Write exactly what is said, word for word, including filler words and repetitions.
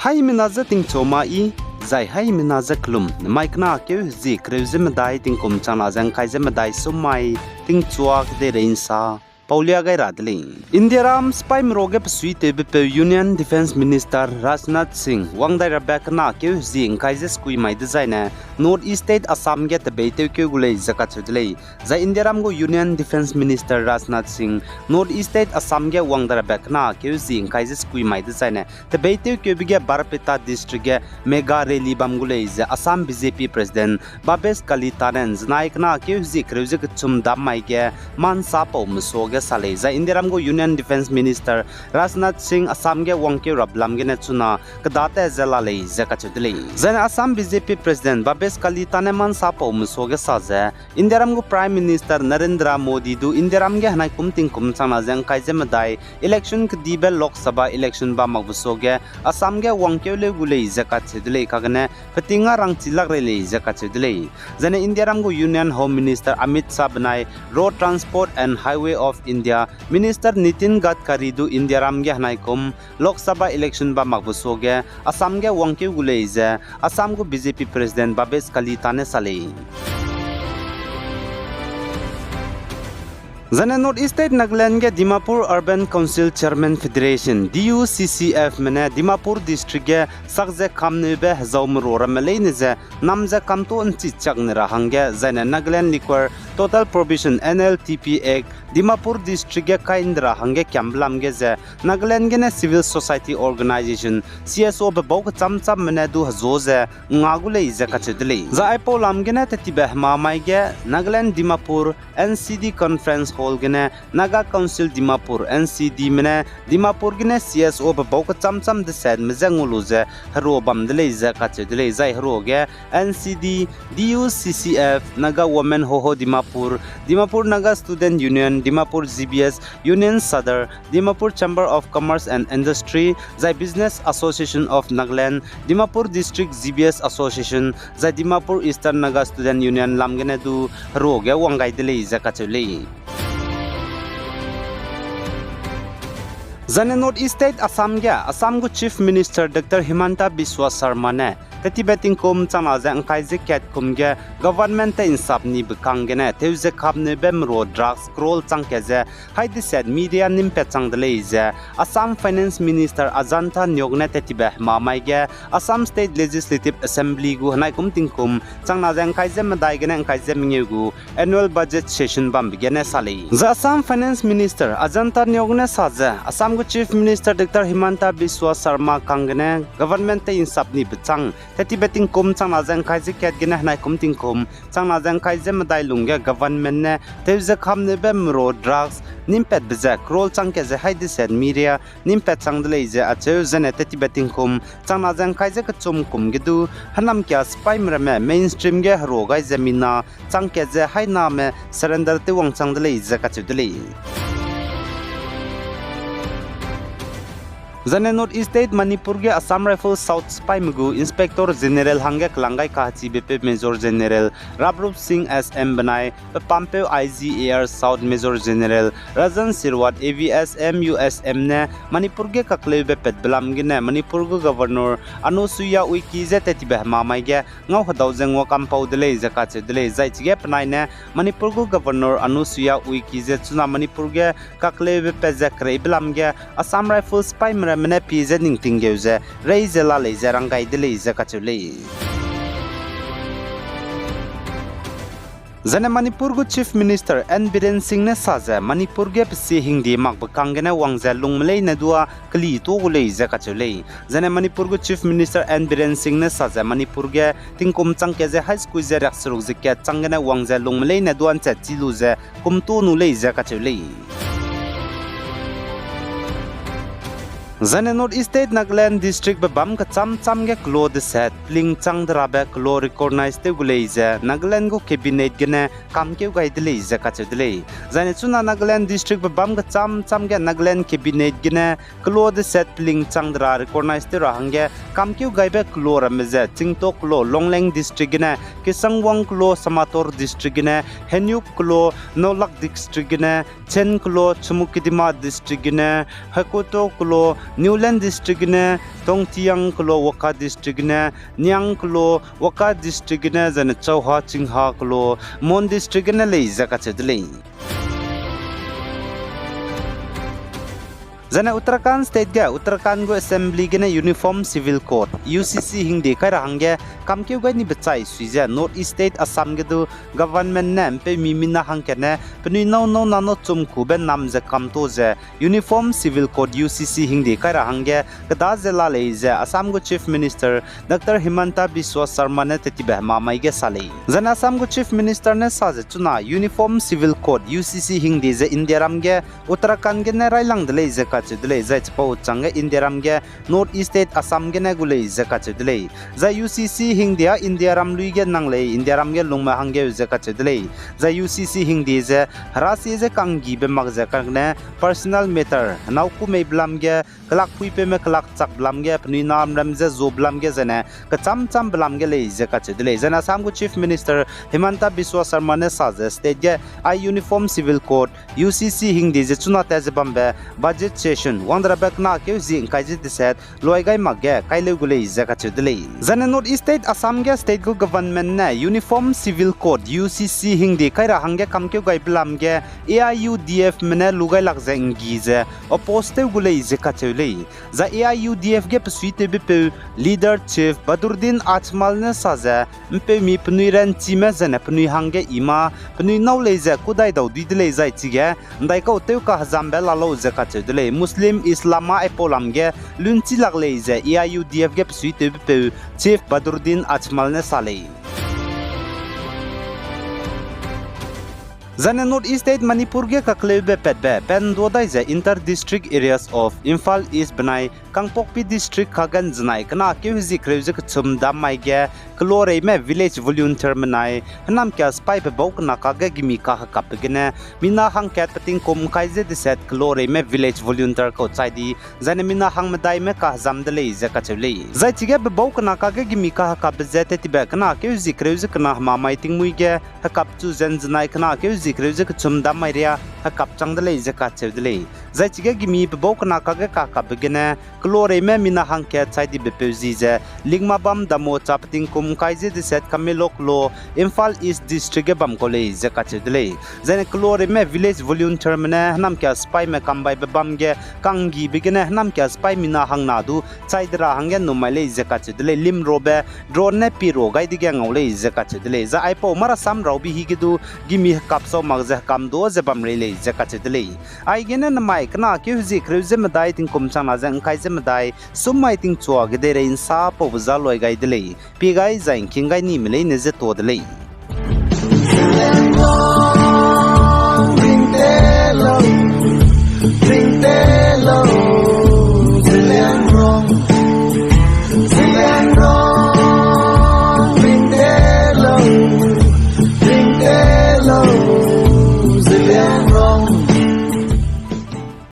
Haimena je tingchu ma i, zai haimena je kelum, nemai kena keu hezie kereu ze medai tingkum changna ze ngkai ze medai sum mai, tingchua kedeirei nsa, paulia gai ra de lei. Indiaram sipaime ruage besuitewbepeu Union Defence Minister Rajnath Singh wang dai rabe kena keu hezie ngkai ze sekui mai dezaine North East State Assam ge tebeitewkeu gu lei ze kacheu de lei. Zai Indiaram gu Union Defence Minister Rajnath Singh North East State Assam ge wang dai rabe kena keu hezie ngkai ze sekui mai dezaine tebeitewkeube ge Barpeta District ge mega rally bam gu lei ze Assam B J P President Bhabesh Kalita ne nzenai kena keu hezie kereu ze kechum dam mai ge mansa pau mesuage sa lei. Zai Indiaram gu Union Defence Minister Rajnath Singh Assam ge wangkeu rabe lam gene chuna kedate ze la lei ze kacheu de lei. Zaine Assam B J P President Bhabesh Kalita ne mansa pau mesuage sa ze, Indiaram gu Prime Minister Narendra Modi du Indiaram ge henai kum tingkum changna ze ngkai ze medai election kedibe Lok Sabha election bam makbe suage Assam ge wangkeu leu gu lei ze kacheu de lei, kagene peting a rangchi lak rei lei ze kacheu de lei. Zaine Indiaram gu Union Home Minister Amit Shah benai Road Transport and Highway of India Minister Nitin Gadkari du Indiaram ge henai kum Lok Sabha election bam makbe suage Assam ge wangkeu gu lei ze Assam gu B J P President Bhabesh Kalita ne sa lei. Zaine North East State Nagaland ge Dimapur Urban Council Chairman Federation, D U C C F me ne Dimapur District ge sak ze kamneube hezau merua ramme leine ze nam ze kamto nchi chak ne ra hangge, zaine Nagaland Liquor Total Prohibition, N L T P Act, Dimapur District ge kai nde ra hangge kiambe lam ge ze, Nagaland gene Civil Society Organization, C S O be bau kecham chamme ne du hezu ze nga gu lei ze kacheu de lei. Zai aipau lam gene tetibe hemamai ge Nagaland Dimapur N C D Conference Hall gene Naga Council Dimapur, N C D me ne Dimapur gene C S O be bau kecham cham desetme ze ngu lu ze herua bam de lei ze kacheu de lei. Zai herua ge N C D, D U C C F, Naga Women Hoho Dimapur, Dimapur Naga Student Union, Dimapur G B S Union Sadar, Dimapur Chamber of Commerce and Industry, zai Business Association of Nagaland, Dimapur District G B S Association, zai Dimapur Eastern Naga Student Union lam gene du herua ge wang gai de lei ze kacheu lei. Zaine North East State Assam ge Assam gu Chief Minister Doctor Himanta Biswa Sarma ne tetibe tingkum changna ze ngkai ze kat kum ge government te nsap ni bekang gene tew ze kapneube merua drugs crore chang kat ze hai deset media nimpat chang de lei ze Assam Finance Minister Ajanta Neog ne tetibe hemamai ge Assam State Legislative Assembly gu henai kum tingkum changna ze ngkai ze medai gene ngkai ze mengeu gu annual budget session bambe gene sa lei. Zai Assam Finance Minister Ajanta Neog ne sa ze Assam gu Chief Minister Doctor Himanta Biswa Sarma kang gene government te nsap ni bechang tetibe tingkum changna ze ngkai ze kat gene henai kum tingkum changna ze ngkai ze medai lungge government ne tew ze kapneube merua drugs nimpatbe ze crore chang kat ze hai deset media nimpat chang de lei ze acheu. Zaine tetibe tingkum changna ze ngkai ze kechum kum ge du hênam kia sipaime ramme mainstream ge herua gai ze mina chang kat ze hai name surrender tew wang chang de lei ze kacheu de lei. Zaine North East State Manipur ge Assam Rifles South sipaime gu Inspector General hangge kelang gai kahechibepeu Major General Rabrup Singh S M benai pepampeu I G A R South Major General Rajan Sherwat A V S M U S M ne Manipur ge kakleube patbe lam gene Manipur gu Governor Anusuiya Uikey je tetibe hemamai ge ngau hedau ze nguakampau de lei ze kacheu de lei. Zai chige penai ne Manipur gu Governor Anusuiya Uikey je chuna Manipur ge kakleube pat ze kereibe lam ge Assam Rifles sipaime ramme ne pie ze ning tinggeu ze rei ze la lei ze rang gai de lei ze kacheu lei. Zaine Manipur gu Chief Minister N Biren Singh ne sa ze Manipur ge pesie hingdie makbe kang gene wang ze lungme leine dua keli tuâ gu lei ze kacheu lei. Zaine Manipur gu Chief Minister N Biren Singh ne sa ze Manipur ge tingkum chang kat ze hai sekui ze riakseruk ze kat chang gene wang ze lungme leine dua nchat chi lu ze kum tuâ nu lei ze kacheu lei. Zaine North East State Nagaland District bebâm kechâm châm ge kelo deset peling chang de rabe kelo recognize tew gu lei ze Nagaland gu Cabinet gene kamkeu gai de lei ze kacheu de lei. Zaine chuna Nagaland District bebâm kechâm châm ge Nagaland Cabinet gene kelo deset peling chang de ra recognize tew ra hangge kamkeu gaibe kelo ramme ze Chingtok kelo Longleng District gene, Kisangwang kelo Samator District gene, Henyup kelo Nolak District gene, Chen kelo Chumoukedima District gene, Hakoto kelo Niuland District gene Tongtiang kelo, Wokha District gene Niang kelo, Wokha District gene zene Chauha Chingha kelo, Mon District gene lei ze kacheu de lei. Zane Uttarakhand State ge Uttarakhand gu Assembly gene Uniform Civil Code, U C C hingde kai ra hangge kamkeu gai ni bechai sui ze North East State Assam ge du government ne mpeumi mina hangkatne penui nâu nâu nano chum kube nam ze kamto ze Uniform Civil Code, U C C hingde kai ra hangge keda ze la lei ze Assam gu Chief Minister Doctor Himanta Biswa Sarma ne tetibe hemamai ge sa lei. Zane Assam gu Chief Minister ne sa ze chuna Uniform Civil Code, U C C hingde ze Indiaram ge Uttarakhand gene railang de lei ze kacheu de lei, zai chipau changge Indiaram ge North East State Assam gene gu lei ze kacheu de lei. Zai U C C hingde â Indiaram lui ge nang lei, Indiaram ge lungme hanggeu ze kacheu de lei. Zai U C C hingde ze herasie ze kanggibe mak ze kane personal matter, henâu kû mei belam ge, kelak puipeume kelak chak belam ge, penui namrem ze zo belam ge, zane kecham cham belam ge lei ze kacheu de lei. Zane Assam gu Chief Minister Himanta Biswa Sarma ne sa ze state ge ai Uniform Civil Code, U C C hingde ze chuna tat ze bambe budget session wang de rabe kena keu zi ngkai ze deset luai gai mak ge kaileu gu lei ze kacheu de lei. Zane North East State Assam ge state gu government ne Uniform Civil Code, U C C hingde kai ra hangge kamkeu gai belam ge A I U D F me ne lu gai lak ze nggi ze oppose tew gu lei ze kacheu lei. Zai A I U D F ge pesuitewbepeu leader Chief Badruddin Ajmal ne sa ze, mpeumi penui ranchime zane penui hangge i ma, penui nâu lei ze kûdai dau dui de lei zai chige ndaikau tew kahezambe la lau ze kacheu de lei. Muslim Islam â aipau lam ge lunchi lak lei ze A I U D F ge pesuitewbepeu Chief Badruddin Ajmal ne sa lei. Zane North East State Manipur ge kakleube patbe pendua dai ze Inter District Areas of Imphal East benai Kangpokpi District kage nzenai kena keu hezie kereu ze kechum dam mai ge keloreime village volunteer menai hênam kia sipai pebau kena kage gimi kahekapbe gene mina hangkat petingkum ngkai ze deset keloreime village volunteer kau chai di, zane mina hangmedaime kahezam de lei ze kacheu lei. Zai chige pebau kena kage gimi kahekapbe ze tetibe kena keu hezie kereu ze kena hemamai tingmuî ge hekap chu ze nzenai kena keu hezie kereu ze kechum dam mai ria hekap chang de lei ze kacheu de lei. Zai chige gimi pebau kena kage kahekapbe gene keloreime mina hangkat chai dibepeu zi ze Lingmabam Damocha petingkum ngkai ze deset Kamelok lo Imphal East District ge bam kau lei ze kacheu de lei. Zane keloreime village volunteerme ne hênam kia sipaime kambaibe bam ge kanggibe gene hênam kia sipai mina hangna du chai de ra hangge numai lei ze kacheu de lei. Limrobe drone ne piro gai dege ngau lei ze kacheu de lei. Zai aipau marasam raube hi ge du gimi hekap sau mak ze hekam du ze bam rei lei ze kacheu de lei. Aigene nemai kena keu hezie kereu ze medai tingkum changna ze ngkai ze medai sum mai tingchua gedeirei nsa paube za luai gai de lei. Pie gai zai ngking gai nime leine ze tuâ de lei.